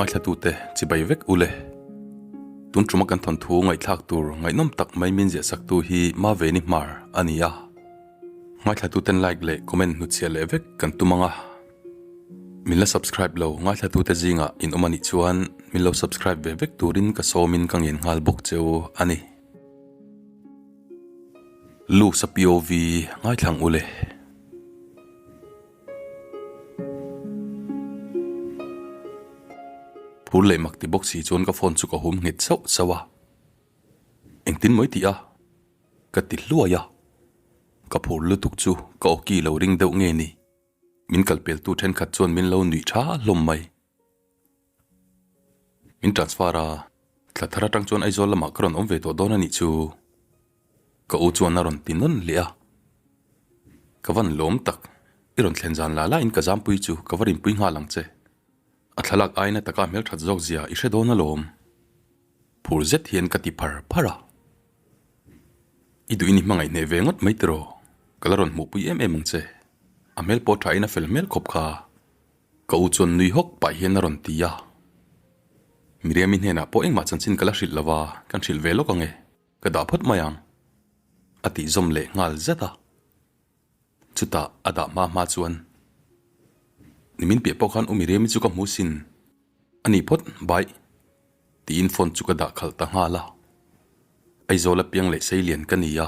Ngaithlatute chibai vek ule. Tun tuma kan thawnthu ngaihthlak tur ngaihnawm tak mai min ziahsaktu hi Maveni Hmar a ni a. Ngaithlatuten like leh comment hnutchhiah leh vek kan tum ang a. Min la subscribe lo ngaithlatute zingah in awm a nih chuan min lo subscribe ve vek turin ka sawmin ka ngen nghal bawk che u a ni. Luke-a POV ngaithlang ule. Phur leh mak ti bawk si chuan ka phone chu ka hum nghet sauh sauh a. Engtin mawi tih a? Ka ti hluai a. Ka phur lutuk chu ka awki lo ring deuh nge ni? Min kalpeltu thenkhat chuan min lo nuih tha hlawm mai. Min transfer a, thla thar atang chuan Aizawl lamah ka rawn awm ve tawh dawn a nih chu. Ka u chuan a rawn ti nawn leh a. Ka van lawm tak, i rawn thlen zan la la in ka zampui chu ka va rinpui nghal ang che. A thlalak aina taka hmelthat zawk zia i hre dawn alawm. Phur zet hian ka ti phar phar a. I duh in i hmangaih hneh ve ngawt mai tiraw? Ka la rawn hmuhpui em em ang che. A hmel pawh tha in a fel hmel khawp kha. Ka u chuan nui hawk pah hian a rawn ti a. Miriami hnenah pawh engmah chanchin ka la hrilh lo va, kan hrilh ve lawk ang e, ka dah phawt mai ang, a tih zawm leh nghal zat a. Chutah a dah hma hma chuan, Nimin piah pawh khan u Miriami chu ka hmu sin, a ni phawt, bye, tiin phone chu ka dah khalh ta nghal a. Aizawl apiang leh Seilian ka ni a,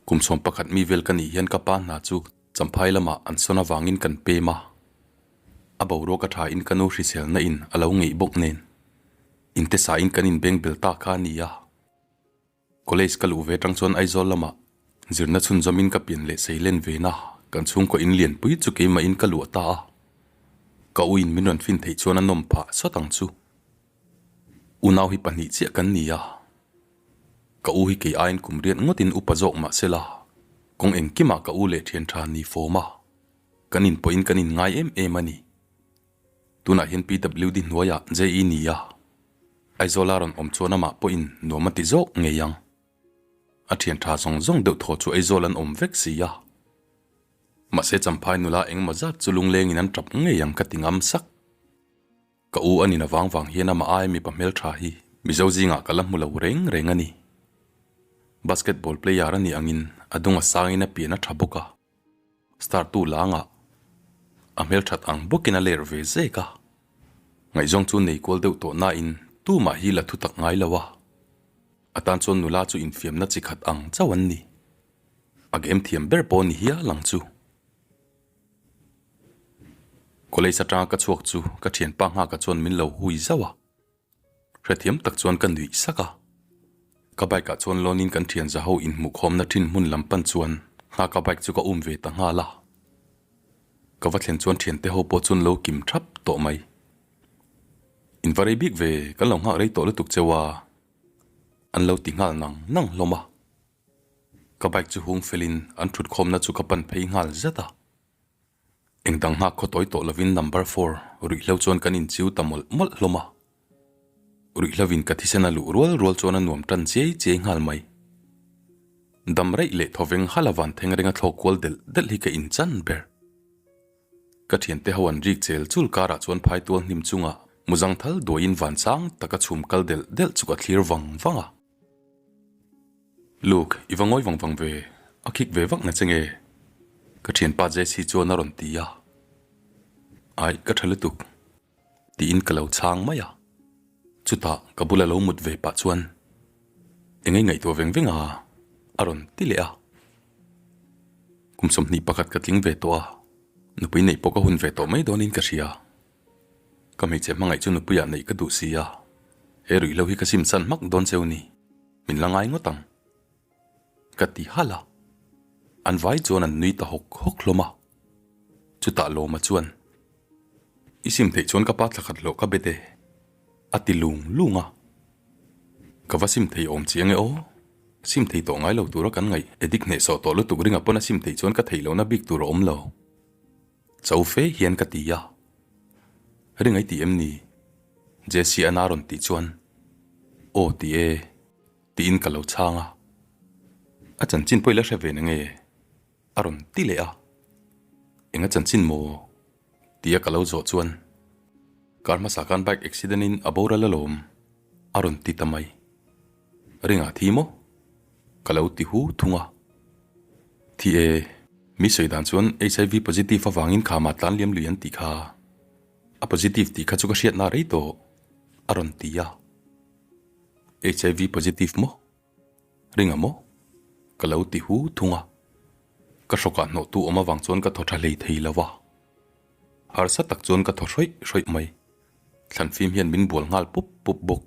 kum 11 mi vel ka nih hian ka pa hna chu Champhai lamah an sawn avangin kan pem a, a boruak a tha in ka nu hriselna in a lo ngeih bawk nen inte sa in kan inbeng bel ta kha a ni a. College ka luh ve tang chuan Aizawl lamah zirna chhunzawm in ka pian leh sei len ve na kan chhungkaw in lianpui chu keimah in ka luah ta a, ka u in min rawn fin theih chuan a nawm phah sawt ang chu. Unau hi pahnih chiah kan ni a, ka u hi kei aiin kum riat ngawtin upa zawk mah sela, kawng engkimah ka u leh thian tha ni fawm a, kan inpawhin kan inngai em em a ni. Tunah hian PWD hnuaiah JE ni a, Aizawla rawn awm chuan amah pawhin nuam a ti zawk ngei ang. A thian tha zawng zawng deuh thaw chu Aizawl an awm vek si a. Mahse Champhai nula engemaw zat chu lunglengin an tap ngei ang ka ti ngam sak. Ka u a nin avang vang hian amah aia mipa hmeltha hi Mizo zingah ka la hmu lo reng reng a ni. Basketball player a nih angin a dung a sangin a pian a tha bawk a, star tu langah a hmelthat ang bawkin a ler ve zek a. Ngaihzawng chu nei kual deuh tawh nain tumah hi la thutak ngai lo a, a tan chuan nula chu infiamna chi khat ang chauh an ni. A game thiam ber pawh ni hial ang chu. College atanga ka chhuak chu ka thianpa nghaka chuan min lo hui zauh a, hrethiam tak chuan ka nuih sak a. Ka bike ah chuan loan in kan thian za ho inhmuhkhawmna thin hmun lam pan chuan nghaka bike chu ka um ve ta nghal a. Ka va thlen chuan thiante ho pawh chuan lo kim thap tawh mai. In va rei bik ve, kan lo nghak rei tawh lutuk cheu a, an lo ti nghal nang nang hlawm a. Ka bike chu hung felin an thutkhawmna chu ka pan phei nghal zet a. Engdang nghak khaw tawi tawh lovin number four ruihhlo chuan kan inchiu ta mawlh mawlh hlawm a. Ruihhlovin ka thisen a luh rual rual chuan a nuam tan chiai chiai nghal mai. Dam reih leh thawveng hala van theng renga thlawk kual delh delh hi ka inchan ber. Ka thiante ho an rik chel chul karah chuan phaitual hnim chungah muzang thal duaiin vansang taka chhum kal delh delh chu ka thlir vang vang a. Luke, i va ngawi vang vang ve, a khik ve vak na che nge? Ka thianpa Jesse chuan a rawn ti a. Aih, ka tha lutuk, tiin ka lo chhang mai a. Chutah ka bula lo mut ve pah chuan engei ngaihtuah veng veng a, a rawn ti leh a. Kum 21 ka tling ve tawh a, nupui neih pawh ka hun ve tawh mai dawnin ka hria. Ka hmeichhe hmangaih chu nupuiah neih ka duh si a, he ruihhlo hi ka sim chan hmak dawn cheu ni, min la ngai ngawt ang. Ka ti halh a, an vai chuan an nui ta hawk hawk hlawm a. Chutah Lawma chuan, I sim theih chuan ka pa thla khat hlawh ka bet e, a ti lung lung a. Ka va sim thei awm chiang e aw, sim thei tawh ngai lo tura kan ngaih edik hnehsawh tawh lutuk ringa pawn a sim theih chuan ka theih lohna bik tur a awm lo. Cho fe hian ka ti a. Ringai ti em ni? Jesse a na rawn tih chuan, Aw ti e, tiin ka lo chhang a. A chanchin pawh i la hre ve na nge? A rawn ti leh a. Eng a chanchin maw? Tia ka lo zawh chuan. Kar hmasa khan bike accident in a boral alawm, a rawn ti ta mai. Ringa thi maw? Ka lo ti hu thung a. Thi e, mi sawi dan chuan HIV positive avangin khama tlan liam lui an tih kha. A positive tih kha chu ka hriatna rei tawh, a rawn ti a. HIV positive maw? Ringa maw? Ka lo ti hu thung a. Ka hrawkah hnawhtu awm avang chuan ka thaw tha hlei thei lo a. Harsa tak chuan ka thaw hrawih hrawih mai. Thlanfim hian min bual nghal pup pup bawk.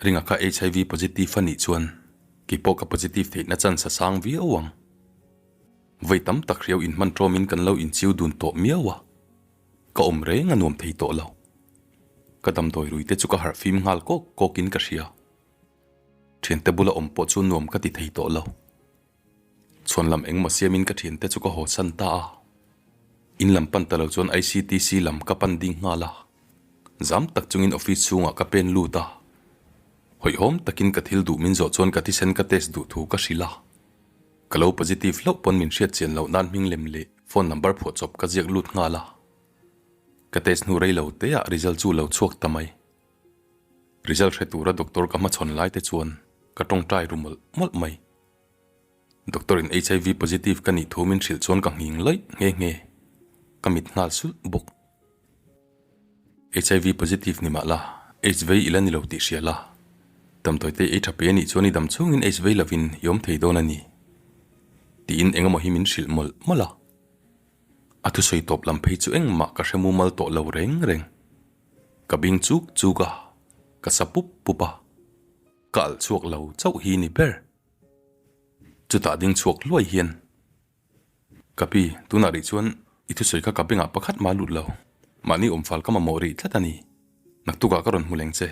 Ringa kha HIV positive a nih chuan keipawh ka positive theihna chance a sang viau ang. Vawi tam tak hriau inhman tawmin kan lo inchiu dun tawh miau a, ka awm reng a nuam thei tawh lo. Ka damdawi rui te chu ka harh fim nghal kawk kawkin ka hria. Thiante bula awm pawh chu nuam ka ti thei tawh lo. Chhuan lam engmaw siamin ka thiante chu ka haw san ta a. In lam pan ta lo chuan ICTC lam ka pan ding nghal a. Zam tak chungin office chhungah ka pen lut a. Hawihhawm takin ka thil duh min zawh chuan ka thisen ka test duh thu ka hrilh a. Ka lo positive hlauh pawn min hriat chian loh nan hming lem leh phone number phuah chawp ka ziak lut nghal a. Ka test hnu rei lo teah result chu lo chhuak ta mai. Result hre tura doctor ka hmachhawn lai te chuan ka tawngtai ru mawlh mawlh mai. Doctor in HIV positive ka nih thu min hrilh chuan ka nghing lawih nghe nghe. Ka mit nghal sulh bawk. HIV positive ni mah la, AIDS vei i la ni lo tih hria la. Damdawi te ei tha pe a nih chuan i dam chhungin AIDS vei lovin i awm thei dawn a ni. Tiin engemaw hi min hrilh mawlh mawlh a. A thusawi tawp lam phei chu engmah ka hre mumal tawh lo reng reng. Ka bing chuk chuk a, ka sa pup pup a, ka alh chhuak lo chauh hi ni ber. Chutah ding chhuak hluai hian, Ka pi, tunah rih chuan i thusawi kha ka bengah pakhat mah lut lo. Mahni awmfal ka mamawh rih tlat a ni. Naktukah ka rawn hmu leng che.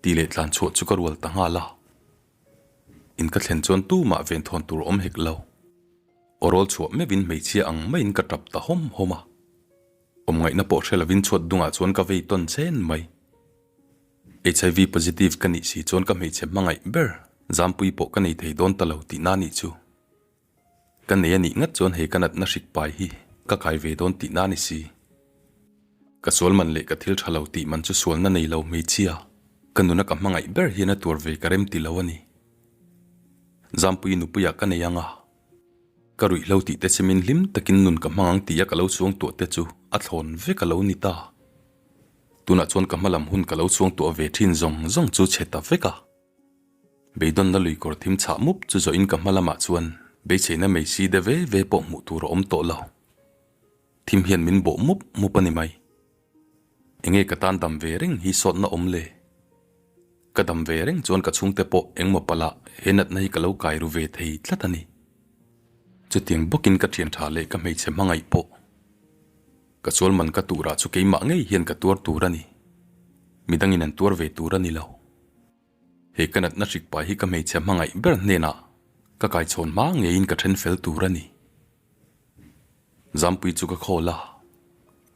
Tih leh tlan chhuah chu ka rual ta nghal a. In ka thlen chuan tumah venthawn tur awm hek lo. Aw rawl chhuah meuhin hmeichhia ang maiin ka tap ta hawm hawm a. Awmngaihna pawh hre lovin chhuat dungah chuan ka vei tawn chen mai. HIV positive ka nih si chuan ka hmeichhe hmangaih ber Zampui pawh ka nei thei dawn ta lo tihna nih chu. Ka nei a nih ngat chuan hei ka natna hrik pai hi ka kai ve dawn tihna ni si. Ka sual man leh ka thil tha lo tih man chu sualna nei lo hmeichhia ka nuna ka hmangaih ber hian a tuar ve ka rem ti lo a ni. Zampui nupuiah ka nei ang a. Ka ruihhlo tih te simin hlim takin nun ka hmang ang tia ka lo chhuang tuah te chu a thlawn vek a lo ni ta. Tunah chuan ka hmalam hun ka lo chhuang tuah ve thin zawng zawng chu chhe ta vek a. Beidawnna lui kawr thim chhah mup chu zawhin ka hma lamah chuan beiseina mei si de ve ve pawh hmuh tur a awm tawh lo. Thim hian min bawh mup mup a ni mai. Enge ka tan dam ve reng hi sawtna awm le? Ka dam ve reng chuan ka chhungte pawh engmaw palh ah he natna hi ka lo kai ru ve thei tlat a ni. Chutiang bawkin ka thian tha leh ka hmeichhe hmangaih pawh ka sual man ka turah chu keimah ngei hian ka tuar tur a ni. Midangin an tuar ve tur a ni lo. He ka natna hrik pai hi ka hmeichhe hmangaih ber hnenah ka kaichhawn hma ngeiin ka then fel tur a ni. Zampui chu ka call a,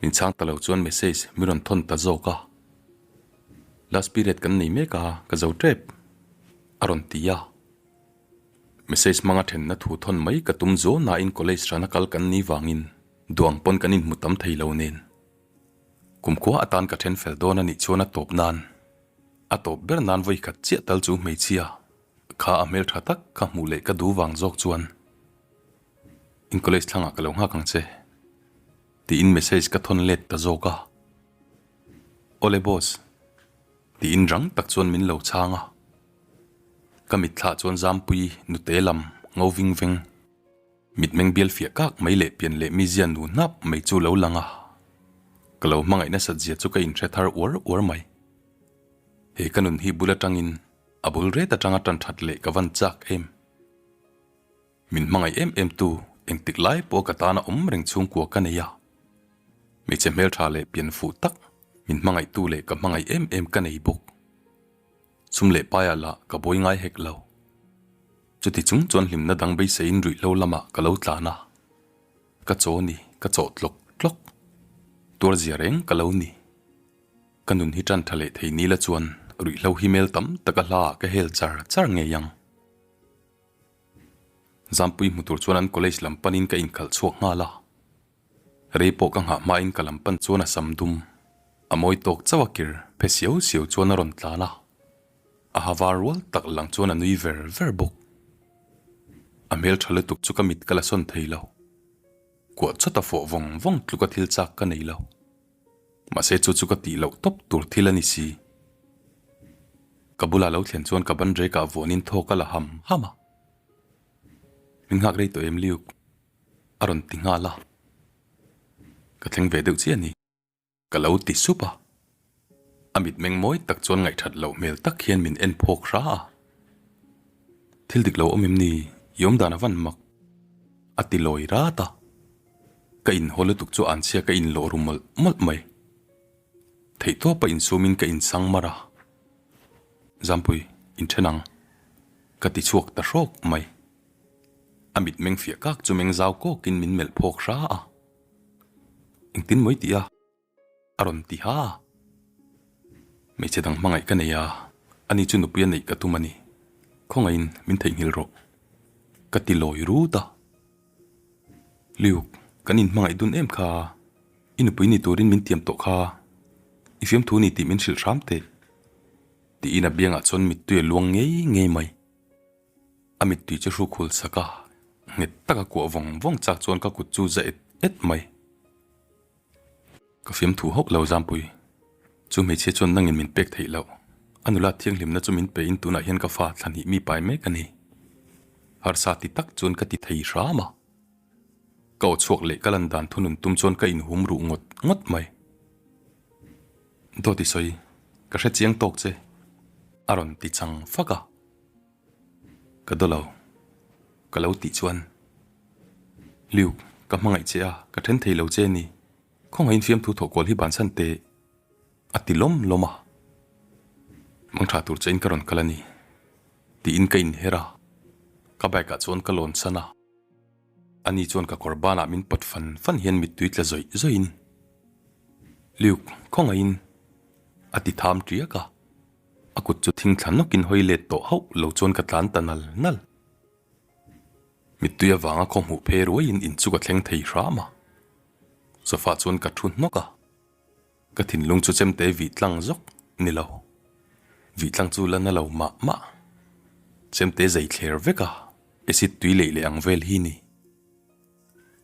min chhang ta lo chuan message min rawn thawn ta zawk a. Last period kan nei mek a, ka zo tep a rawn ti a. Message hmanga thenna thu thawn mai ka tum zuau nain college hrana kal kan ni vangin duang pawn kan inhmu tam thei lo nen. Kumkhua atan ka then fel dawn a nih chuan a tawp nan, a tawp ber nan vawi khat chiah tal chu hmeichhia kha a hmeltha tak kha hmuh leh ka duh vang zawk chuan In college thlangah ka lo nghak ang che tiin message ka thawn let ta zawk a. Awle boss tiin rang tak chuan min lo chhang a. Ka mitthlah chuan Zampui nute lam ngo ving veng mitmeng bial fiah kak mai leh pian leh mizia nu hnap mai chu lo lang a. Ka lo hmangaih nasat zia chu ka inhre thar uar uar mai. He ka nun hi bul atangin a bul ret atanga tan that leh ka van chak em. Min hmangaih em em tu engtik lai pawh ka tana awm reng chhungkua ka nei a. Hmeichhe hmeltha leh pian fuh tak min hmangaih tu leh ka hmangaih em em ka nei bawk. Chhum leh paiah lah ka buai ngai hek lo. Chuti chung chuan hlimna dang beiseiin ruihhlo lamah ka lo tlan a. Ka chaw ni, ka chawh tlawk tlawk. Tuar zia reng ka lo ni. Ka nun hi tan tha leh thei nila chuan ruihhlo hi mel tam taka hlaah ka hel char char ngei ang. Zampui hmu tur chuan an college lam panin ka inkhalh chhuak nghal a. Rei pawh ka nghah hmain ka lam pan chuan a sam dum. A mawi tawk chauh a kir phe siau siau chuan a rawn tlan a, a ha var rual tak lang chuan a nui ver ver bawk. A hmel tha lutuk chu ka mit ka la sawn thei lo. Kuah chawt a fawh vawng vawng tluk a thil chak ka nei lo. Mahse chu chu ka tih loh tawp tur thil a ni si. Ka bula lo thlen chuan ka ban rekah vuanin thawk a la ham ham a. Min nghak rei tawh em Luke? A rawn ti nghal a. Ka thleng ve deuh chiah a ni. Ka lo ti sup a. A mitmeng mawi tak chuan ngaihthat loh hmel tak hian min en phawk hra a. Thil dik lo awm em ni? I awmdan a van mak. A ti lawi rat a. Ka inhaw lutuk chu anchhia ka inlawh ru mawlh mawlh mai. Theihtawpa insumin ka insang mar a. Zampui, inthen ang. Ka ti chhuak ta hrawk mai. A mitmeng fiah kak chu meng zau kawkin min melh phawk hra a. Engtin mawi tih a? A rawn ti ha a. Hmeichhe dang hmangaih ka nei a, ani chu nupui a neih ka tum a ni. Khawngaihin min theihnghilh rawh. Ka ti lawi rut a. Luke, kan inhmangaih dun em kha? I nupui ni turin min tiam tawh kha. I fiamthu ni tih min hrilh hram teh. Tiin a biangah chuan mittui a luang ngei ngei mai. A mittui chu hruk hul sak a, nghet taka kuah vawng vawng chak chuan ka kut chu za et et mai. Ka fiamthu hauh lo Zampui, chu hmeichhia chuan nangin min pek theih loh. A nula thianghlimna chu min pein tunah hian ka fa thla hnih mi pai mek a ni. Harsa ti tak chuan ka ti thei hram a. Ka aw chhuak leh ka lan dan thunun tum chuan ka inhum ruh ngawt ngawt mai. Dawt i sawi, ka hre chiang tawk che, a rawn ti chang fak a. Ka daw lo, ka lo tih chuan, Luke, ka hmangaih che a, ka then thei lo che ni. Khawngaihin fiamthu thawh kual hi bansan teh, a ti lawm lawm a. Mangtha tur chein ka rawn kal a ni, tiin ka inher a, ka bike ah chuan ka lawn san a. Ani chuan ka kawr banah min pawt fan fan hian mittui tla zawih zawihin, Luke, khawngaihin, a ti tham tiak a. A kut chu thing thla nawkin hawi let tawh hauh lo chuan ka tlan ta nal nal. Mittui avanga khaw hmuh phei ruaiin in chu ka thleng thei hram a. Sofa chuan ka thu hnawk a. Ka thinlung chu chemte vih tlang zawk ni lo. Vih tlang chu la na lo mah mah. Chemte zei thler vek a, acid tui leih leh ang vel hi ni.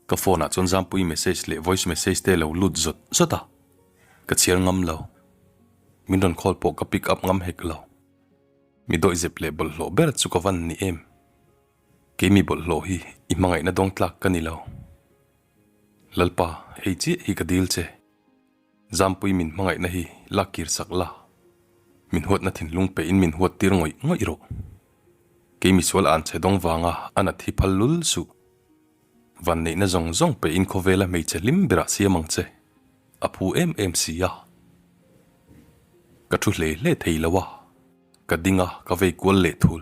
Ka phone ah chuan Zampui message leh voice message te lo lut zawt zawt a, ka chhiar ngam lo. Min rawn call pawh ka pick up ngam hek lo. Mi dawihzep leh bawlhhlawh ber chu ka van ni em? Kei mi bawlhhlawh hi i hmangaihna dawng tlak ka ni lo. Lalpa, hei chiah hi ka dil che. Zampui min hmangaihna hi lak kir sak la, min huatna thinlung peihin min huat tir ngawih ngawih rawh. Kei misual an che dawng vanga a nat hi phal lul suh. Vanneihna zawng zawng peihin khawvela hmeichhe hlim berah siam ang che, a phu em em si a. Ka thu hle hle thei lo a, ka ding a, ka vei kual leh thul.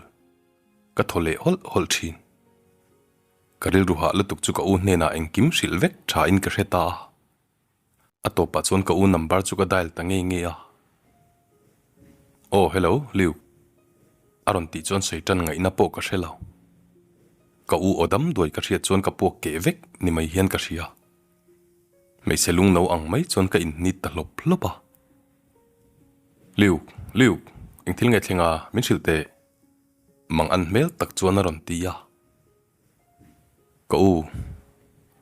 Ka thaw leh hawlh hawlh thin. Ka rilru hah lutuk chu ka u hnenah engkim hrilh vek thain ka hre ta a. A tawpah chuan ka u number chu ka dial ta ngei ngei a. Aw hello Luke. A rawn tih chuan sawi tan ngaihna pawh ka hre lo. Ka u aw dam duai ka hriat chuan ka puak keh vek ni mai hian ka hria. Hmeichhe lungno ang mai chuan ka inhnit ta hlawp hlawp a. Luke, Luke, eng thil nge thleng a, min hrilh teh. Mang an hmel tak chuan a rawn ti a. Ka u,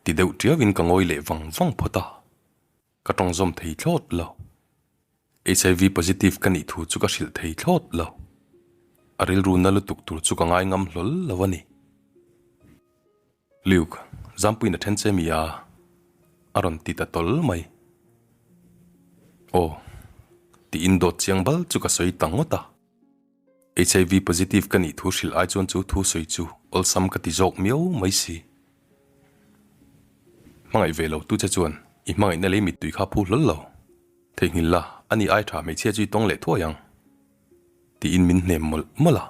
ti deuh tiauin ka ngawi leh vang vang phawt a, ka tawng zawm thei thlawt lo. HIV positive ka nih thu chu ka hrilh thei thlawt lo. A rilru na lutuk tur chu ka ngai ngam hlawl lo a ni. Luke, Zampuiin a then che mi a? A rawn ti ta tawl mai. Aw, tiin dawt chiang bal chu ka sawi ta ngawt a. HIV positive ka nih thu hrilh ai chuan chu thu sawi chu awlsam ka ti zawk miau mai si. Hmangaih ve lo tu che chuan i hmangaihna lei mittui kha phu hlawl lo. Theihnghilh la, ani ai tha hmeichhia chu i tawng leh thuai ang. Tiin min hnem mawlh mawlh a,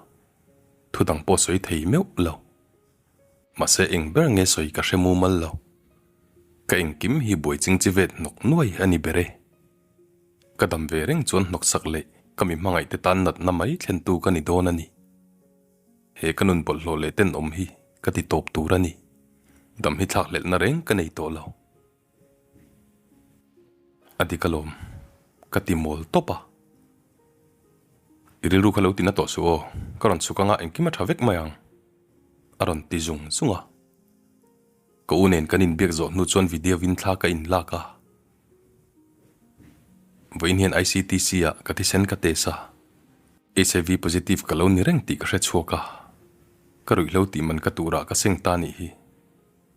thu dang pawh sawi thei meuh lo. Mahse eng ber nge sawi ka hre mumal lo. Ka engkim hi buai ching chi vet hnawk nuai a ni ber e. Ka dam ve reng chuan hnawksak leh ka mi hmangaih te tan natna mai thlentu ka ni dawn a ni. He ka nun bawlhhlawh leh tenawm hi ka ti tawp tur a ni. Dam hi thlakhlelhna reng ka nei tawh lo. A dik alawm. Ka ti mawl tawp a. I rilru kha lo ti na tawh suh aw, ka rawn chhuk anga engkim a tha vek mai ang, a rawn ti zung zung a. Ka u nen kan inbiak zawh hnu chuan video in thla ka inlak a. Vawiin hian ICTC ah ka thisen ka test a, HIV positive ka lo ni reng tih ka hre chhuak a, ka ruihhlo tih man ka turah ka seng ta nih hi.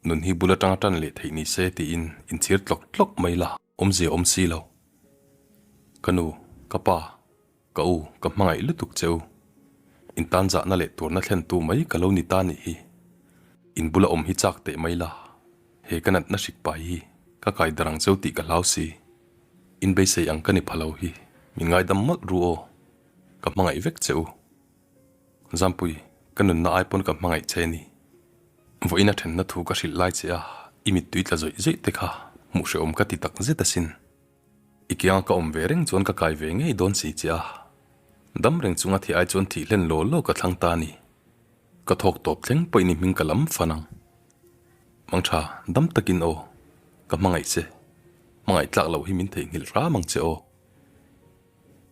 Nun hi bul atanga tan leh theih ni se tiin inchhir tlawk tlawk mai la. Awmzia awm si lo. Ka nu, ka pa, ka u, ka hmangaih lutuk che u. In tan zahna leh tuarna thlentu mai ka lo ni ta nih hi. In bula awm hi chak teh mai la, he ka natna hrik pai hi ka kai dar ang cheu tih ka hlau si. In beisei ang ka ni pha lo hi, min ngaidam mawlh ru aw. Ka hmangaih vek che u. Zampui, ka nunna ai pawn ka hmangaih che ni. Vawiin a thenna thu ka hrilh lai che a, i mittui tla zawih zawih te kha hmuh hrehawm ka ti tak zet asin. I kianga ka awm ve reng chuan ka kai ve ngei dawn si che a. Dam reng chunga thih ai chuan thih hlen law law ka thlang ta ni. Ka thawk tawp thleng pawhin i hming ka lam fan ang. Mangtha, dam takin aw. Ka hmangaih che. Hmangaih tlak loh hi min theihnghilh hram ang che aw.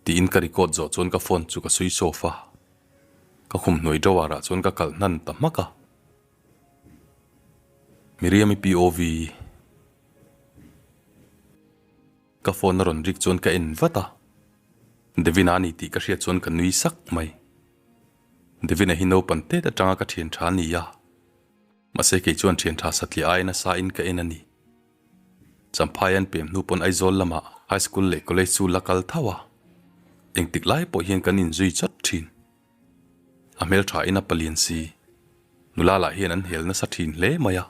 Tiin ka record zawh chuan ka phone chu ka switch off a, ka khum hnuai drawer ah chuan ka kalh hnan ta hmak a. Miriam-i POV Ka phone a rawn rik chuan ka en vat a, Devin-a a ni tih ka hriat chuan ka nui sak mai. Devin-a hi naupan tet atanga ka thian tha a ni a, mahse kei chuan thian tha satliah aiin a sa in ka en a ni. Champhai an pem hnu pawn Aizawl lamah High School leh College chu la kal tho a, engtik lai pawh hian kan inzui chawt thin. A hmeltha in a palian si, nula lah hian an hel nasa thin hle mai a,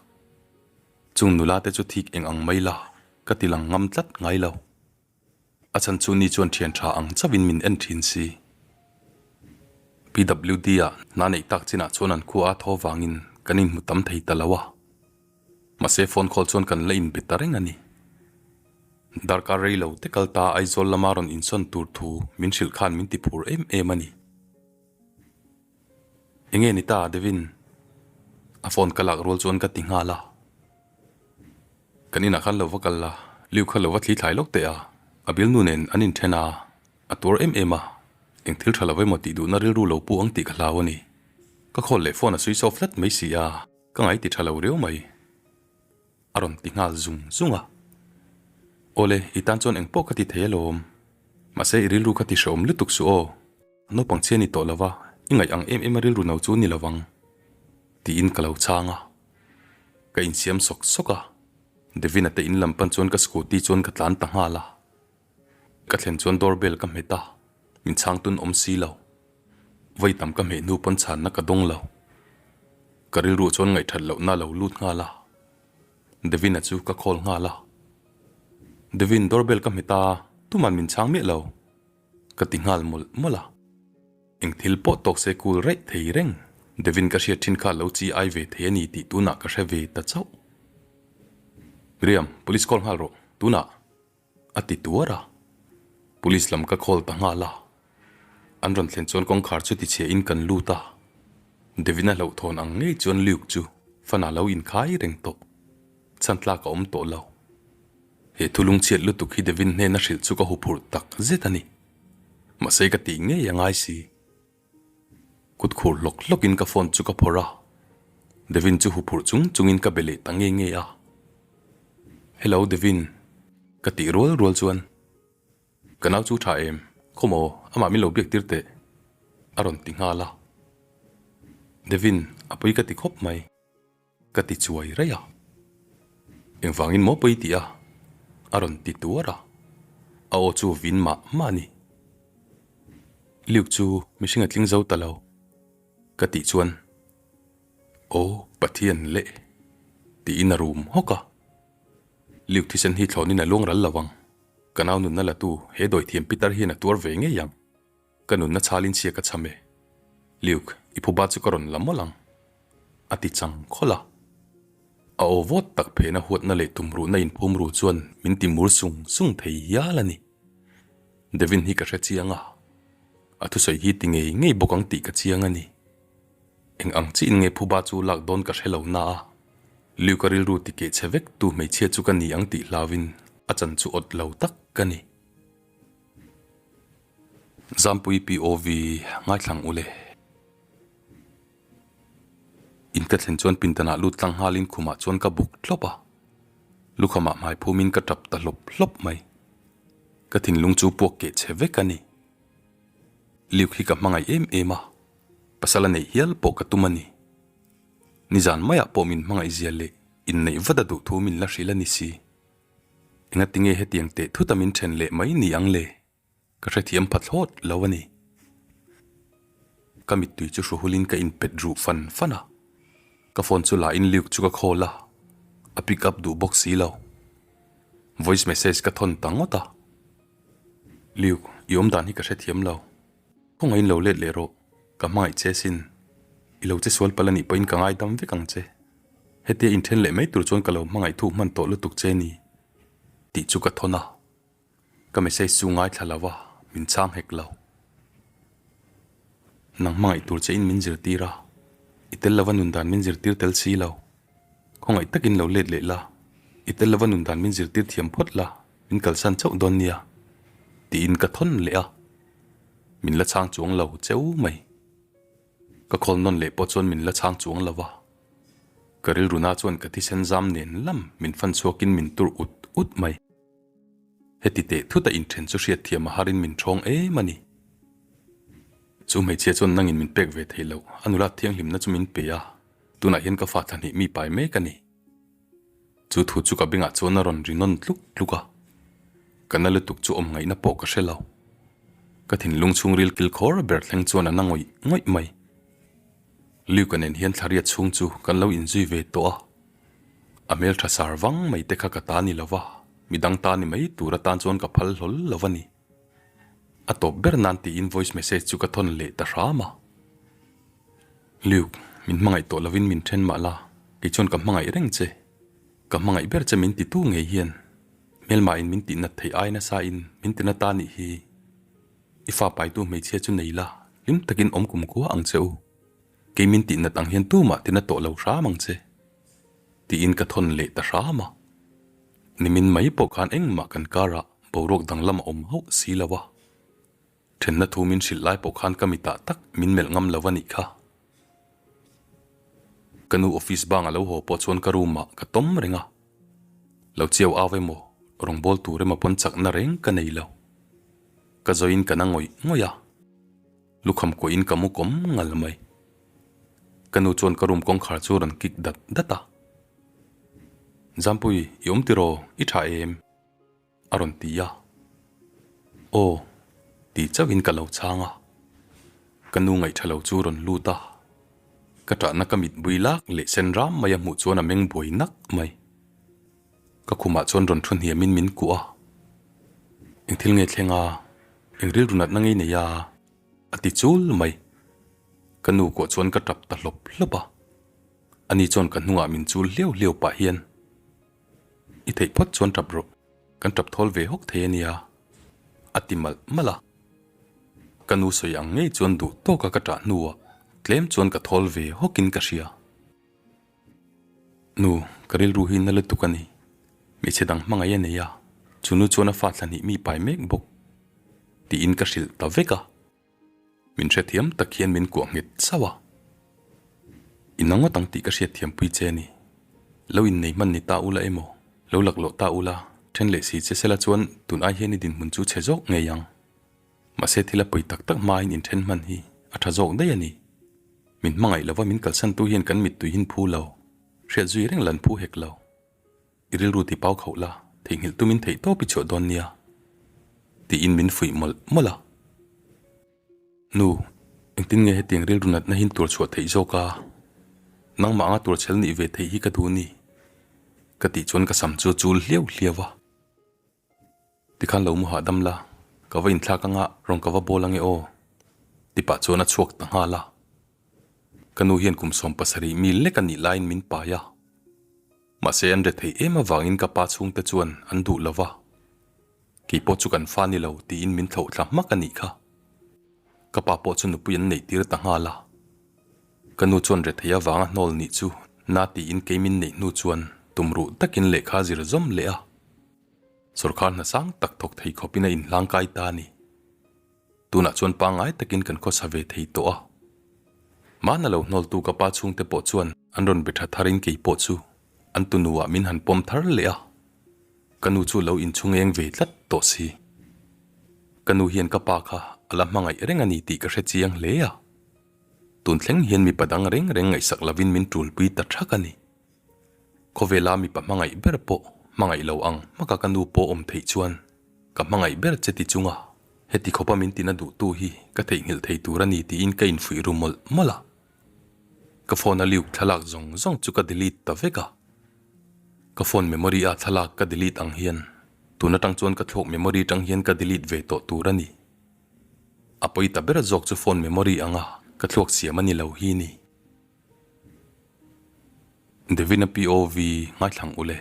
chung nula te chu thik eng ang mai la ka ti lang ngam tlat ngai lo. A chhan chu ni chuan thian tha ang chauhin min en thin si. PWD ah hna neih tak chinah chuan an khua a thaw vangin kan inhmu tam thei ta lo a. Mahse phone call chuan kan la inbe ta reng a ni. Darkar rei lo te kal ta Aizawl lama rawn insawn tur thu min hrilh khan min ti phur em em a ni. Enge ni ta Devin? A phone ka lak rual chuan ka ti nghal a. Kan inah khan lo va kal la, Liu kha lo va thli thlai lawk teh a, a bialnu nen an inthen a, a tuar em em a, eng thil tha lo emaw tih duhna rilru lo pu ang tih ka hlau a ni. Ka call leh phone a switch off tlat mai si a. Ka ngai ti tha lo riau mai. A rawn ti nghal zung zung a. Awle, i tan chuan engpawh ka ti thei alawm. Mahse i rilru kha ti hrehawm lutuk suh aw. Naupang chhia ni tawh lova, i ngaih ang em em a rilru no chu ni lovang. Tiin ka lo chhang a. Ka insiam sawk sawk a. Devina te in lam pan chuan ka scooty chuan ka tlan ta nghal a. Ka thlen chuan door bell ka hmet a, min chhang tun awm si lo. Vawi tam ka hmeh hnu pawn chhanna ka dawng lo. Ka rilru chuan ngaihthat lohna a lo lut nghal a. Devin-a chu ka call nghal a. Devin, door bell ka hmet a, tuman min chhang miah lo. Ka ti nghal mawlh mawlh a. Eng thil pawh tawk se cool raih thei reng. Devin ka hriat thin kha lo chi ai ve thei a ni tih tunah ka hre ve ta chauh. Miriam, police call nghal rawh, tunah. A ti tuar a, Police lam ka call ta nghal a, an rawn thlen chuan kawngkhar chu tichhia in kan lut a, Devin a hlauhthawn ang ngei chuan Luke chu fan a lo inkhai reng tawh, chhan tlak a awm tawh lo. He thu lungchhiat lutuk hi Devin hnena hrilh chu ka huphurh tak zet a ni, mahse ka tih ngei a ngai si. Kut khur hlawk hlawk in ka phone chu ka phawrh a, Devin chu huphurh chung chung in ka be leh ta nge nge a. Hello Devin, ka tih rual rual chuan ka nau chu tha em, khawmaw amah min lo biak tir teh a rawn ti nghal a. Devin, a pawi ka ti khawp mai. Ka ti chuai raih a. Engvangin maw pawi tih a? A rawn ti tuar a. A aw chu vin mah mah a ni. Luke chu mihring a tling zo ta lo. Ka tih chuan, Aw Pathian leh! Tiin a rum hawk a. Luke thisen hi thlawnin a luang ral lo ang. Ka nau nunna la tu he dawithiam pitar hian a tuar ve ngei ang. Ka nunna chhalin chhia ka cham e. Luke, i phuba chu ka rawn la mawlh ang. A ti chang khawlh a. A aw vawt tak phena huatna leh tumruhna inphum ru chuan min ti mur sung sung thei hial a ni. Devin hi ka hre chiang a, a thusawi hi ti ngei ngei bawk ang tih ka chiang a ni. Eng ang chiin nge phuba chu lak dawn ka hre lo na a, Luke a rilru ti keh chhe vek tu hmeichhia chu ka ni ang tih hlauin a chan chu awt lo tak ka ni. Zampui POV ngaithlang ule. In ka thlen chuan pindanah lut tlang nghalin khumah chuan ka buk tlawp a. Lukhamah hmai phumin ka tap ta hlawp hlawp mai. Ka thinlung chu puak keh chhe vek a ni. Luke hi ka hmangaih em em a, pasal a neih hial pawh ka tum a ni. Nizan maiah pawh min hmangaih zia leh inneih vat a duh thu min la hrilh a ni si. Engatinge hetiang teh thut a min then leh mai ni ang le? Ka hrethiam pha thlawt lo a ni. Ka mittui chu hruhulin ka inpet ruh fan fan a. Ka phone chu la in Luke chu ka call a, a pick up duh bawk si lo. Voice message ka thawn ta ngawt a. Luke, i awm dan hi ka hrethiam lo. Khawngaihin lo let leh rawh, ka hmangaih che sin. I lo che sual palh a nih pawhin ka ngaidam vek ang che. Hetia inthen leh mai tur chuan ka lo hmangaih thuk hman tawh lutuk che ni tih chu ka thawn a. Ka message chu ngaithla lo a, min chhang hek lo. Nang hmangaih tur che in min zirtir a, i tel lova nun dan min zirtir tel si lo. Khawngaih takin lo let leh la, i tel lova nun dan min zirtir thiam phawt la, min kalsan chauh dawn nia, tiin ka thawn leh a. Min la chhang chuang lo cheu mai. Ka call nawn leh pawh chuan min la chhang chuang lo va. Ka rilruna chuan ka thisen zam nen lam min fan chhuakin min tur ut ut mai. Heti teh thut a inthen chu hriatthiam a harin min ṭhawng em a ni. Chu hmeichhia chuan nangin min pek ve thei lo, a nula thianghlimna chu min pe a, tunah hian ka fa thla hnih mi pai mek a ni. Chu thu chu ka bengah chuan a rawn ri nawn tluk tluk a, ka na lutuk chu awm ngaihna pawh ka hre lo. Ka thinlung chhungril kilkhawr ber thleng chuan a na ngawih ngawih mai. Luke-a nen hian thlariat chhung chu kan lo inzui ve tawh a, a hmeltha sar vang mai te kha ka ta ni lo va, midang ta ni mai tur atan chuan ka phal hlawl lo a ni. A tawp ber nan tiin voice message chu ka thawn leh ta hram a. Luke, min hmangaih tawh lovin min then mah la, kei chuan ka hmangaih reng che. Ka hmangaih ber che min titu ngei hian hmelmahin min tihnat theih ai nasa in min tina ta nih hi. I fa paitu hmeichhia chu nei la, hlim takin awm kum khua ang che u. Kei min tihnat ang hian tumah tina tawh lo hram ang che. Tiin ka thawn leh ta hram a. Nimin mai pawh khan engmah kan karah boruak danglam a awm hauh si lo a. Thenna thu min hrilh lai pawh khan ka mitah tak min melh ngam lo a nih kha. Ka nu office bang a lo haw pawh chuan ka room ah ka tawm reng a. Lo chiau au emaw rawngbâwl tur emaw pawn chakna reng ka nei lo. Ka zawiin ka na ngawih ngawih a. Lukham kuahin ka mu kawm ngal mai. Ka nu chuan ka room kawngkhar chu rawn kik dat dat a. Zampui, i awm tiraw? I tha em? A rawn ti a. Aw, ti chauhin ka lo chhang a. Ka nu ngaihtha lo chu rawn lut a. Ka ṭahna ka mit bui lak leh sen ram mai a hmuh chuan a meng buai nak mai. Ka khumah chuan rawn thu hniamin min kuah a. Eng thil nge thleng a? Eng rilru natna ngei nei a? A ti chul mai. Ka nu kuah chuan ka tap ta hlawp hlawp a. Ani chuan ka hnungah min chul hliau hliau pah hian, I theih phawt chuan tap rawh, kan tap thawl ve hawk thei a nia, a ti malh malh a. Ka nu sawi ang ngei chuan duh tawka ka tah hnuah tlem chuan ka thawl ve hawkin ka hria. Nu, ka rilru hi na lutuk a ni. Hmeichhe dang hmangaih a nei a, chu nu chuan a fa thla hnih mi pai mek bawk tiin ka hrilh ta vek a. Min hrethiam tak hian min kuah nghet chauh a. I na ngawt ang tih ka hriatthiampui che a ni. Lo innei hman ni ta ula emaw, lo laklawh ta ula, then leh si che sela chuan tun ai hian i dinhmun chu chhe zawk ngei ang. Mahse thil a pawi tak tak hmain inthen hman hi a tha zawk daih a ni. Min hmangaih lova min kalsantu hian kan mittui hin phu lo, hriat zui reng lan phu hek lo. I rilru ti pau khauh la, theihnghilh tumin theih tawp i chhuah dawn nia, tiin min fuih mawlh mawlh a. Nu, engtin nge hetiang rilru natna hin tur chhuah theih zawk a? Nangmah anga tur chhel nih ve theih hi ka duh ni, ka tih chuan ka sam chu a chul hliau hliau a. Tikhan lo mu hahdam la, ka va inthlak anga rawn ka va bawl ange aw, ti pah chuan a chhuak ta nghal a. Ka nu hian kum 70 mi lek a nih laiin min pai a. Mahse an rethei em avangin ka pa chhungte chuan an duh lo va, kei pawh chu kan fa ni lo tiin min thlauh thla hmak a nih kha. Ka pa pawh chu nupui an neih tir ta nghal a. Ka nu chuan rethei avanga hnawl nih chu na tiin kei min neih hnu chuan tumruh takin lehkha zir zawm leh a. Sawrkar hna sang tak thawk thei khawpin a inhlangkai ta a ni. Tunah chuan pangngai takin kan khawsa ve thei tawh a. Mahna lo hnawltu ka pa chhungte pawh chuan an rawn be tha tharin kei pawh chu an tunuah min han pawm thar leh a. Ka nu chu lo inchhungeng ve tlat tawh si. Ka nu hian ka pa kha a la hmangaih reng a ni tih ka hre chiang hle a. Tun thleng hian mipa dang reng reng ngaihsak lovin min tulpui ta thak a ni. Khawvela mipa hmangaih ber pawh hmangaih lo ang hmaka ka nu pawh awm theih chuan ka hmangaih ber che ti chunga heti khawpa min tina duhtu hi ka theihnghilh thei tur a ni tiin ka infuih ru mawlh mawlh a. Ka phone a liuk thlalak zawng zawng chu ka delete ta vek a. Ka phone memory a thlalak ka delete ang hian tun atang chuan ka thluak memory tang hian ka delete ve tawh tur a ni. A pawi ta ber zawk chu phone memory anga ka thluak siam a ni lo hi ni. Devina POV ngaithlang ule.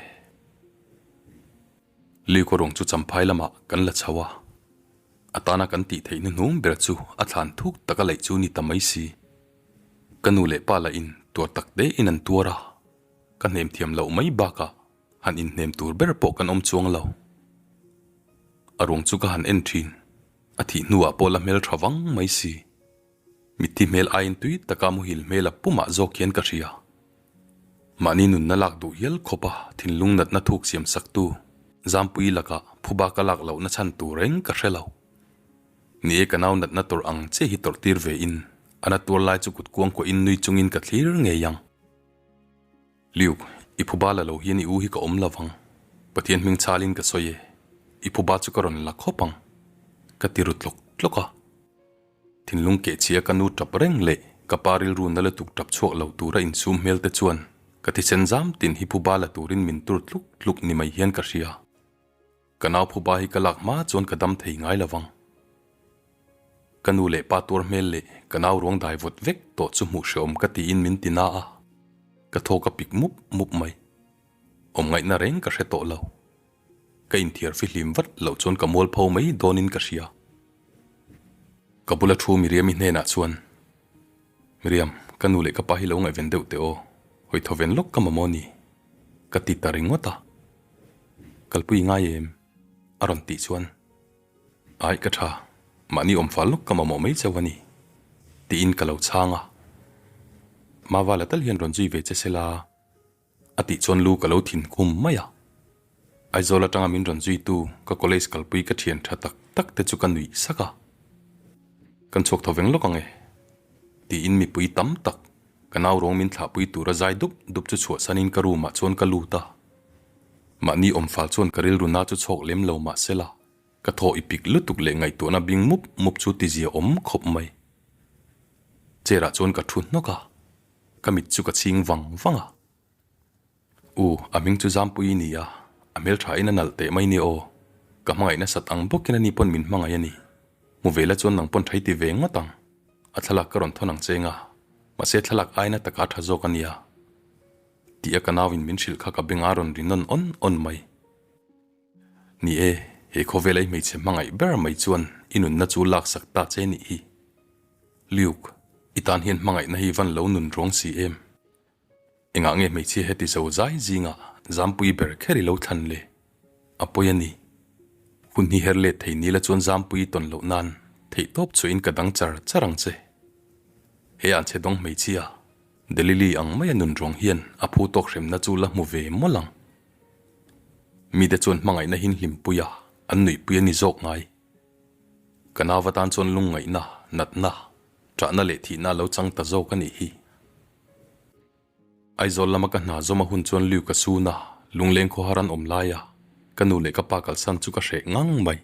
Liukaw rawng chu champhai lamah kan la chho a, a tana kan tih theih hnuhnung ber chu a thlan thuk taka laih chu ni ta mai si. Ka nu leh pa lahin tuar tak te in an tuar a, ka hnem thiam loh mai bakah han inhnem tur ber pawh kan awm chuang lo. A ruang chu ka han en thin, a thih hnuah pawh la hmel tha vang mai si. Mitthi hmel aiin tui taka muhil hmel a pumah zawk hian ka hria. Mahni nunna lak duh hial khawpa thinlung natna thuk siam saktu Zampuii lakah phuba ka lak lohna chhan tur reng ka hre lo. Ni e ka nau natna tawrh ang che hi tawrh tir ve in a na tuar lai chu kut kuang kuahin nui chungin ka thlir ngei ang. Luke, i phuba la lo hian i u hi ka awm lo vang. Pathian hming chalin ka sawi e, i phuba chu ka rawn la khawp ang. Ka ti ru tlawk tlawk a. Thinlung kehchhia ka nu tap reng leh ka pa rilru na lutuk tap chhuak lo tura insum hmel te chuan ka thisen zam tin hi phuba la turin min tur tluk tluk ni mai hian ka hria. Ka nau phuba hi ka lak hma chuan ka dam thei ngai lo vang. Ka nu leh pa tuar hmel leh ka nau ruang dai vawt vek tawh chu hmuh hreawm ka tiin min ti na a, ka thawk a pik mup mup mai. Awm ngaihna reng ka hre tawh lo. Ka inthiar fihlim vat loh chuan ka mualpho mai dawnin ka hria. Ka bula thu Miriam-i hnenah chuan, Miriam, ka nu leh ka pa hi lo ngaihven deuh teh aw, hawi thaw ven lawk ka mamawh ni, ka ti ta ringawt a. Kalpui ngai em? a rawn tih chuan, Aih ka tha, mahni awm fal lawk ka mamawh mai chauh a ni, tiin ka lo chhang a. Mavala tal hian rawn zui ve che sela, A tih chuan lu ka lo thin khum mai a. Aizawl atanga min rawn zuitu ka college kalpui ka thian tha tak tak te chu ka nuih sak a. Kan chhuak tho veng lawk ang e. Tiin mipui tam tak ka nau ruang min thlahpui tura zai dup dup chu chhuahsanin ka room ah chuan ka lut a. Mahni awmfal chuan ka rilru na chu chhawk lem lo mahsela ka thaw i pik lutuk leh ngaihtuahna bing mup mup chu tizia awm khawp mai. Chair ah chuan ka thu hnawk a. Ka mit chu ka chhing vang vang a. U, a hming chu Zampuii ni a, a hmeltha in a nalh teh mai ni aw. Ka hmangaih nasat ang bawkin ani pawn min hmangaih a ni. Hmu ve la chuan nang pawn thai ti ve ngawt ang. A thlalak ka rawn thawn ang cheng a, mahse thlalak aina taka tha zawk a nia. Tih a ka nauin min hrilh kha ka beng a rawn ri nawn awn awn mai. Ni e, he khawvela i hmeichhe hmangaih ber mai chuan i nunna chu laksak ta che nih hi. Luke, i tan hian hmangaihna hi van lo nun ruang si em? Engah nge hmeichhia heti zo zai zingah Zampui ber kher i lo thlan le? A pawi a ni. Hun hi her let thei nila chuan Zampui i tawn loh nan theihtawp chuahin ka dang char char ang che. He an chhe dawng hmeichhia, Delili ang maia nun ruang hian a phu tawk hremna chu la hmu ve mawlh ang. Mite chuan hmangaihna hin hlimpui a, an nuihpui a ni zawk ngai. Ka nauva tan chuan lungngaihna, natna, ṭahna leh thihna a lo chang ta zawk a nih hi. Aizawl lama ka hna zawm a hun chuan Luke a sun a, lungleng khawhar an awm lai a, ka nu leh ka pa kalsan chu ka hreh ngang mai.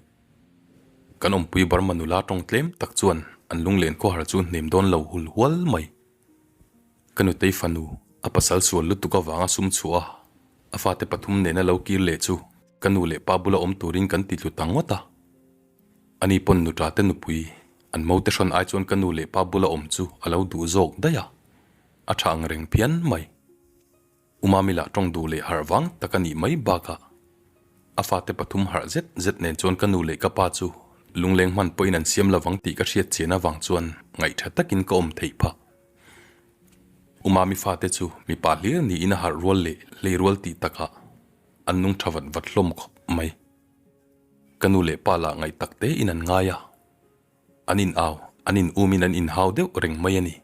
Kan awmpui Burma nula tawng tlem tak chuan an lunglen khawhar chu hnem dawn lo hul hual mai. Ka nutei fanu, a pasal sual lutuk avanga sum chhuah a, a fate pathum nena lo kir leh chu ka nu leh pa bula awm turin kan ti tlu ta ngawt a. Ani pawn nuṭa te nupui, an mo te hrawn ai chuan ka nu leh pa bula awm chu a lo duh zawk daih a, a ṭha ang reng phian mai. U Mami lah ṭawng duh leh harh vang tak a nih mai bakah a fate pathum harh zet zet nen chuan ka nu leh ka pa chu lungleng hman pawhin an siam lovang tih ka hriat chian avang chuan ngaihṭha takin ka awm theih phah. U Mami fate chu mipa hlir niin a harh rual leh hlei rual tih takah an nung ṭha vat vat hlawm khawp mai. Ka nu leh pa lah ngaih tak tein an ngai a. An in au, an in umin an inhau deuh reng mai a ni.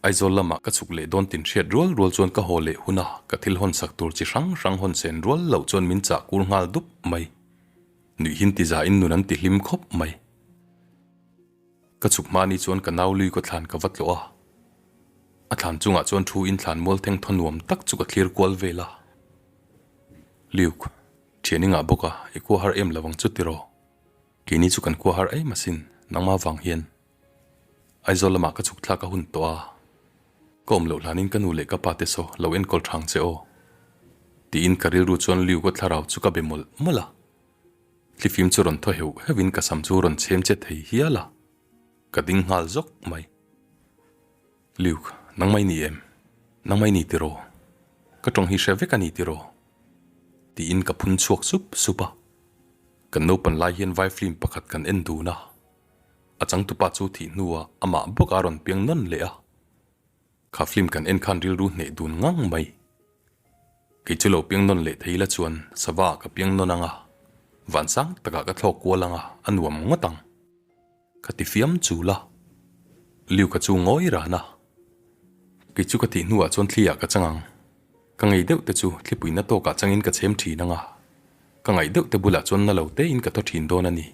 Aizawl lamah ka chhuk leh dawn tin hriat rual rual chuan ka haw leh hun a, ka thil hawn sak tur chi hrang hrang hawn sen rual loh chuan min chah kur nghal dup mai. Nuihin ti za in nun an ti hlim khawp mai. Ka chhuk hma ni chuan ka nau lui ka thlan ka va tlawh a. A thlan chungah chuan thu in thlan mual theng thaw nuam tak chu ka thlir kual vel a. Luke, thian i ngah bawk a, i khua har em lo ang chu tiraw? Keini chu kan khua har em asin, nangmah vang hian. Aizawl lamah ka chhuk thlak a hun tawh a, ka awm loh hlanin ka nu leh ka pa te saw lo enkawl thang che aw. Tiin ka rilru chuan Luke-a thlarau chu ka be mawlh mawlh a. Thlifim chu rawn thaw heuh heuhin ka sam chu rawn chhem che thei hial a, ka ding nghal zawk mai. Luke, nangmah i ni em? Nangmah i ni tiraw? Ka tawng hi hre vek a ni tiraw? Tiin ka phun chhuak sup sup a. Kan naupan lai hian vai film pakhat kan en dun a, a changtupa chu thih hnuah amah bawk a rawn piang nawn leh a. Kha film kan en khan rilru hneh dun ngang mai. Kei chu lo piang nawn leh thei la chuan sava ah ka piang nawn ang a, van sang takah ka thlawk kual ang a, a nuam ngawt ang. Ka ti fiam chul a, Liuka chu ngawi ran a. Kei chu ka thih hnuah chuan thli ah ka chang ang. Ka ngei deuh te chu thlipuina tawkah changin ka chhem thin ang a, ka ngaih deuh te bulah chuan na lo tein ka thaw thin dawn a ni,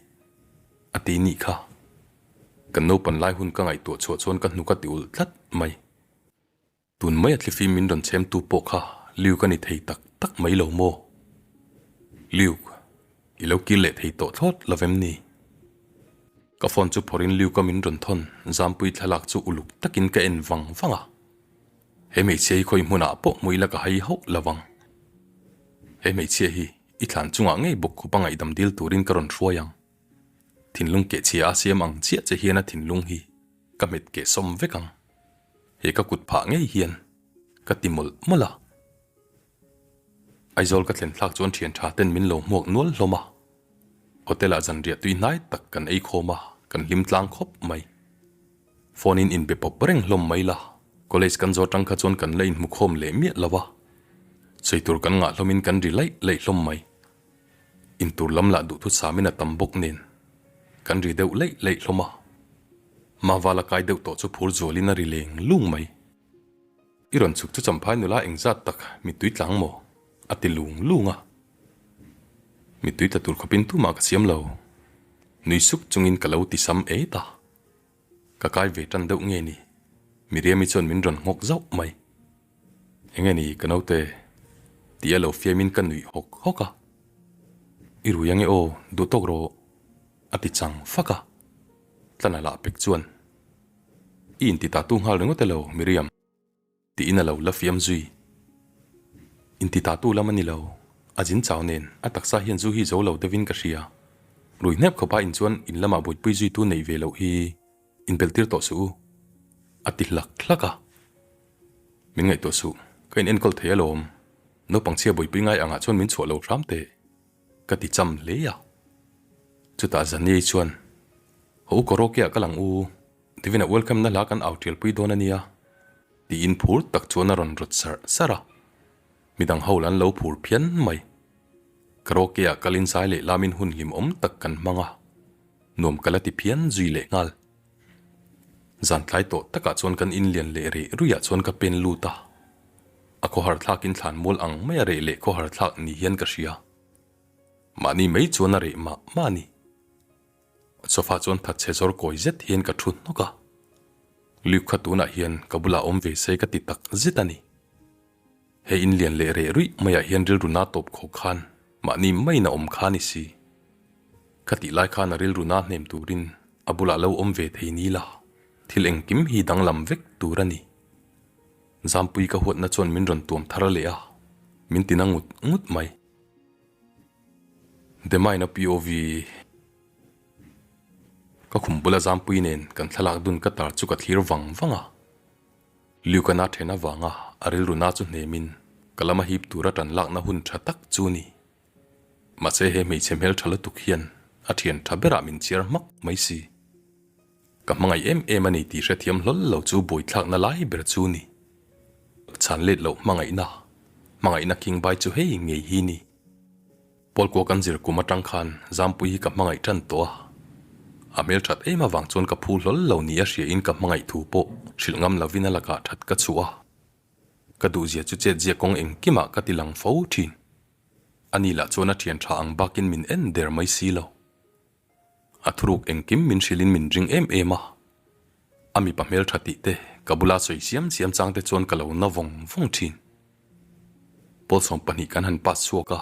a ti nih kha. Kan naupan lai hun ka ngaihtuah chhuah chuan ka hnuk a ti ulh tlat mai. Tun mai a thlifim min rawn chhem tu pawh kha Luke a ni thei tak tak mai lo maw? Luke, i lo kir leh thei tawh thlawt lo vem ni? Ka phone chu phawrhin Luke-a min rawn thawn Zampui thlalak chu uluk takin ka en vang vang a. He hmeichhia hi khawi hmunah pawh hmu ila ka hai hauh lo vang. He hmeichhia hi i thlan chungah ngei bawk khupa ngaihdam dil turin ka rawn hruai ang. Thinlung kehchhia a siam ang chiah che hian a thinlung hi ka hmet keh sawm vek ang. He ka kut phah ngei hian ka ti mawlh mawlh a. Aizawl ka thlen thlak chuan thian tha ten min lo hmuak nual hlawm a. Hotel ah zanriah tui hnai tak kan ei khawm a, kan hlim tlang khawp mai. Phone in inbe pawp reng hlawm mai la, college kan zawt tang kha chuan kan la inhmu khawm leh miah lo a. Sawi tur kan ngah hlawmin kan ri laih laih hlawm mai. Intur lam lah duhthusam in a tam bawk nen kan ri deuh laih laih hlawm a. Mavala kai deuh tawh chu phur zualin a ri leng lung mai. I rawn chhuk chu Champhai nula engzat tak mittui tlang maw? a ti lung lung a. Mittui tla tur khawpin tumah ka siam lo. Nui suk chungin ka lo ti sam et a. Ka kai ve tan deuh nge ni? Miriami chuan min rawn nghawk zauh mai. Enge ni ka naute? Tih a lo fiamin ka nuih hawk hawk a. I rui ange aw, duh tawk rawh, a ti chang fak a. Tlana lah pek chuan, I inti ta tu nghal ringawt elo, Miriam? Tiin a lo la fiam zui. Inti ta tu lam a ni lo, a zin chau nen a taksa hian zu hi zo lo deuhin ka hria. Rui hnep khawpa in chuan in lamah buaipui zuitu neih ve loh hi inbelh tir tawh suh u, a ti hlak hlak a. Min ngaihtuah suh, ka in enkawl thei alawm. Naupang chhia buaipui ngai angah chuan min chhuah lo hram teh, ka ti cham hle a. Chutah Zaniei chuan, Haw u karaoke ah ka lang u, Devin-a welcome na hla kan au tialpui dawn a nia, tiin phur tak chuan a rawn rawt sarh sarh a. Midang ho lah an lo phur phian mai. Karaoke ah kalin zai leh lamin hun hlimawm tak kan hmang a, nuam ka la ti phian zui leh nghal. Zan tlai tawh takah chuan kan inlian leh reh ruiah chuan ka pen lut a. A khawhar thlakin thlan mual ang mai a reh leh khawhar thlak ni hian ka hria. Mahni mai chuan a reh mah mah a ni. Sofa chuan thatchhe zawr kawi zet hian ka thu hnawk a. Luke kha tunah hian ka bulah awm ve se ka ti tak zet a ni. He inlian leh reh ruih maiah hian rilru na tawp khawk khan mahni maiin a awm kha a ni si. Ka tih lai khan a rilru na hnem turin a bulah lo awm ve thei ni la, thil engkim hi danglam vek tur a ni. Zampui ka huatna chuan min rawn tuam thar leh a, min tina ngut ngut mai. Demaina POV Ka khum bula Zampui nen kan thlalak dun ka tar chu ka thlir vang vang a. Liukana then avanga a rilru na chu hnemin ka lama hip tura tan lakna hun tha tak chu ni. Mahse he hmeichhe hmel tha lutuk hian a thian tha berah min chhiar hmak mai si. Ka hmangaih em em a ni tih hrethiam hlawl lo chu buaithlakna lai ber chu ni. Chhan let loh hmangaihna, hmangaihna khingbai chu hei ngei hi ni. Pawlkua kan zir kum atang khan Zampui hi ka hmangaih tan tawh a. A hmelthat em avang chuan ka phu hlawl lo ni a hria in ka hmangaih thu pawh hrilh ngam lovin a lakah that ka chhuah a. Ka duhzia chu chetzia kawng engkimah ka ti lang fo thin. Ani lah chuan a thian tha ang bakin min en der mai si lo. A thuruk engkim min hrilhin min ring em em a. A mipa hmeltha tih te ka bula sawi siam siam chang te chuan ka lo na vawng vawng thin. Pawlsawm pahnih kan han pass chhuak a,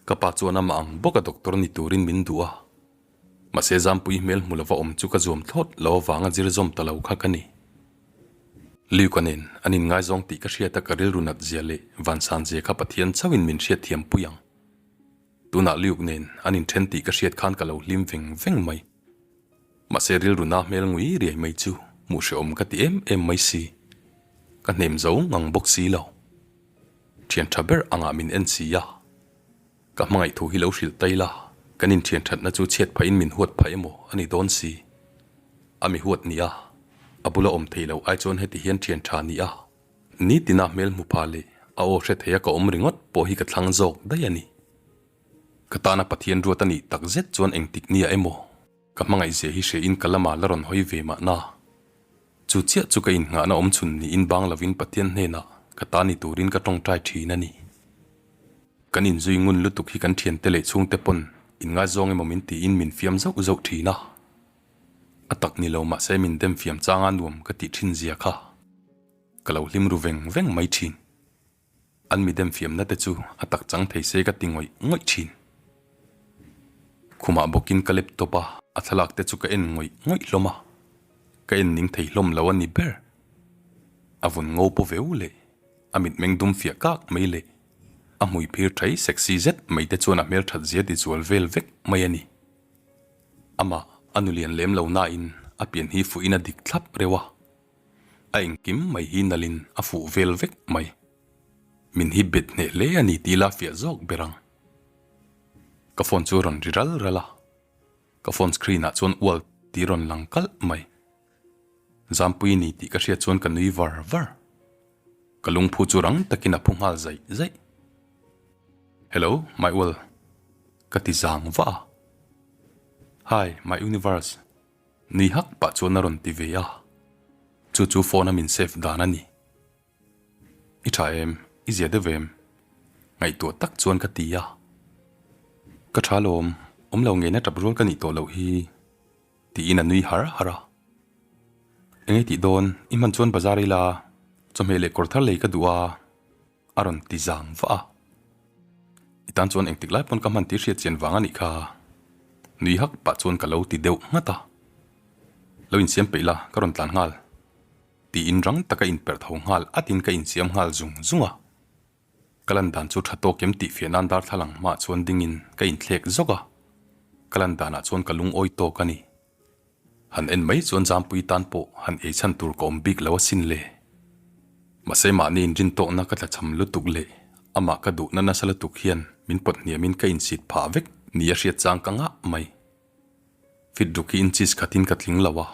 ka pa chuan amah ang bawka doctor ni turin min duh a. Mahse Zampui hmel hmu lova awm chu ka zuam thlawt lo avanga zir zawm ta lo kha ka ni. Luka nen an inngaizawng tih ka hriat a ka rilru nat zia leh vansan zia kha Pathian chauhin min hriatthiam pui ang. Tunah Luke nen an inthen tih ka hriat khan ka lo hlim veng veng mai. Mahse rilru na hmel ngui riai mai chu hmuh hrehawm ka ti em em mai si. Ka hnem zo ngang bawk si lo. Thian tha ber angah min en si a. Ka hmangaih thu hi lo hrilh tai la, kan inthian thatna chu chhiat phahin min huat phah emaw a ni dawn si. A mi huat ni a, a bula awm thei lo ai chuan heti hian thian tha ni a, nitina hmel hmu pha leh a aw hre thei a ka awm ringawt pawh hi ka thlang zawk daih a ni. Ka tana Pathian ruat a nih tak zet chuan engtik nia emaw ka hmangaih zia hi hria in ka lama la rawn hawi ve mahna. Chu chiah chu ka innghahna awm chhun niin bang lovin Pathian hnenah ka ta ni turin ka tawngtai thin a ni. Kan inzui ngun lutuk hi kan thiante leh chhungte pawn inngaizawng emaw min tiin min fiam zauh zauh thin a. A tak ni lo mahse min dem fiam changa nuam ka tih thin zia kha ka lo hlim ru veng veng mai thin. An mi dem fiamna te chu a tak chang thei se ka ti ngawih ngawih thin. Khumah bawkin ka laptop a, a thlalak te chu ka en ngawih ngawih hlawm a. Ka en ning thei hlawm lo a ni ber. A vun ngo paw veu leh a mitmeng dum fiah kak mai leh a hmui phir thai sexy zet mai te chuan a hmelthat zia ti zual vel vek mai a ni. Amah a nu lian lem lo nain a pian hi fuhin a dik thlap reuh a. A engkim mai hi nalin a fuh vel vek mai. Min hi bet hneh hle a ni tih la fiah zawk ber ang. Ka phone chu a rawn ri ral ral a, ka phone screen ah chuan ual tih rawn lang kalh mai. Zampui ni tih ka hriat chuan ka nui var var. Ka lungphu chu rang takin a phu nghal zaih zaih. Hello, my ual. Ka ti zang vah a. Hi, my universe. Nui hak pah chuan a rawn ti ve a, chu chu phone a min save dan a ni. I tha em? I zia deuh em? Ngaihtuah tak chuan ka ti a. Ka tha lawm, awm lo ngeina tap rual ka nih tawh loh hi tiin a nui har har a. Eng ei tih dawn, i hman chuan bazar ila, chawhmeh leh kawr thar lei ka duh a. A rawn ti zang vah a. I tan chuan engtik lai pawn ka hman tih hriat chian vang a nih kha. Nui hak pah chuan ka lo ti deuh nghat a. Lo insiam peih la, ka rawn tlan nghal. Tiin rang taka inperh tho nghal atin ka insiam nghal zung zung a. Ka lan dan chu tha tawk em tih fiah nan darthlalang hmaah chuan dingin ka inthlek zawk a. Ka lan danah chuan ka lungawi tawk a ni. Han en mai chuan Zampui tan pawh han ei chhan tur ka awm bik lo asin le. Mahse mahni inrin tawkna ka tlachham lutuk leh amah ka duhna nasa lutuk hian min pawt hniamin ka insit phah vek ni a hriat chang ka ngah mai. Fit ruk hi inchis khatin ka tling lo a,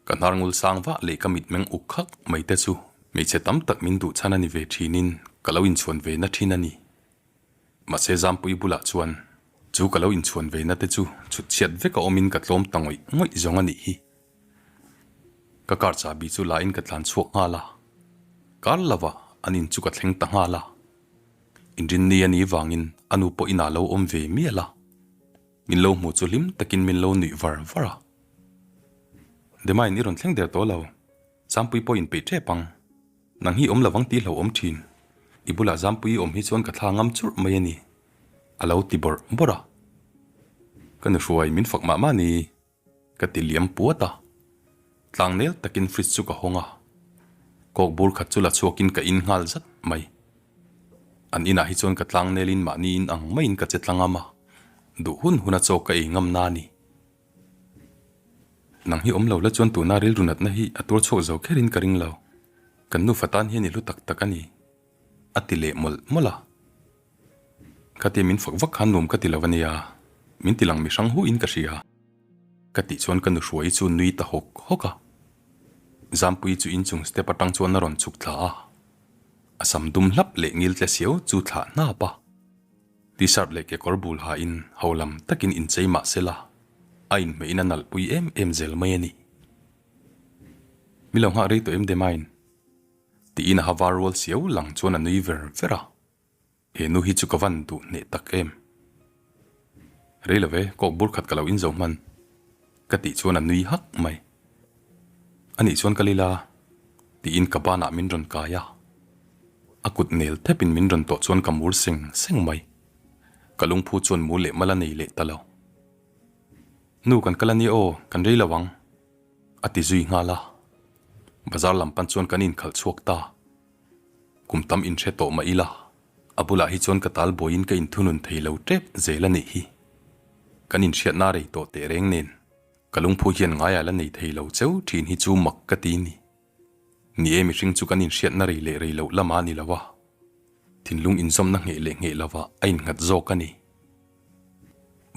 ka hnar ngul sang vah leh ka mitmeng uk khak mai te chu hmeichhe tam tak min duh chhan a ni ve thinin ka lo inchhuan ve na thin a ni. Mahse Zampui bulah chuan chu ka lo inchhuan ve na te chu chhut chhiat vek a awmin ka tlawm ta ngawih ngawih zawng a nih hi. Ka car chahbi chu la in ka tlan chhuak nghal a, kar lovah an in chu ka thleng ta nghal a. Inrinni a nih vangin a nu pawh inah lo awm ve mial a, min lo hmu chu hlim takin min lo nuih var var a. Demain i rawn thleng der tawh lo, Zampui pawh inpeih tep ang. Nang hi awm lovang tih hlauhawm thin. I bulah Zampui i awm hi chuan ka thla ngam churh mai a ni. A lo ti bawrh bawrh a. Ka nu hruai min fak mah mah ni. Ka ti liam puat a. Tlangnel takin fridge chu ka hawng a. Kawk bur khat chu la chhuakin ka in nghal zat mai. An inah hi chuan ka tlangnelin mahni in ang maiin ka che tlangam a. Duh hun huna chaw ka ei ngam na a ni. Nang hi awm lo la chuan tuna rilru natna hi a tuar chhuak zo kherin ka ring lo. Kan nufa tan hian i hlu tak tak a ni. A ti leh mawlh mawlh a. Khatia min fak vak khan nuam ka ti lo a nia, min ti lang mi hrang huin ka hria. Ka tih chuan ka nu hruai chu nui ta hawk hawk a. Zampui chu inchung step atang chuan a rawn chhuk thla a. A sam dum hlap leh ngil tle siau chu thlah hnap a. T-shirt leh kekawr bul ha in ho lam takin inchei mah se la. A inhmeihin a nalhpui em em zel mai a ni. Mi lo nghah rei tawh em Demain? Tiin a ha var rual siau lang chuan a nui ver ver a. He nu hi chu ka van duh hneh tak em. Rei lo ve, kawk bur khat ka lo inzo hman. Ka tih chuan a nui hak mai. Anih chuan ka lila tiin ka banah min rawn kai a. A kut nel thepin min rawn tawh chuan ka mur seng seng mai. Ka lungphu chuan mu leh mal a nei leh ta lo. Nu kan kal a nia aw, kan rei lo ang. A ti zui nghal a. Bazar lam pan chuan kan inkhalh chhuak ta. Kum tam inhre tawh mah ila, a bulah hi chuan ka tal buaiin ka inthunun thei lo tep zel a nih hi. Kan inhriatna rei tawh teh reng nen, ka lungphu hian ngaia la nei thei lo cheu thin hi chu mak ka ti ni. Ni e mihring chu kan inhriatna rei leh rei loh lamah a ni lo a, thinlung inzawmna ngheh leh ngheh lovah a innghat zawk a ni.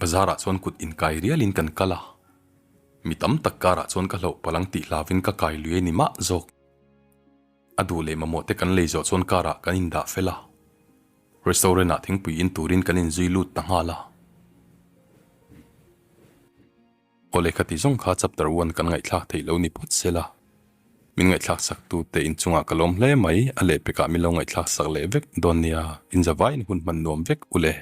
Bazarah chuan kut inkai rialin kan kal a, mi tam tak karah chuan ka hlauh palang tih hlavin ka kai lui a ni mah zawk. A duh leh mamawh te kan lei zawh chuan car ah kan indah fel a, restaurant ah thingpui in turin kan inzui lut ta nghal a. Aw lehkha ti zawng kha chapter one kan ngaihthlak theih lo ni phawt se la, min ngaihthlak sak tu te inchungah ka lawm hle mai, a lehpekah min lo ngaihthlak sak leh vek dawn nia, inzavaiin hun hman nuam vek u le.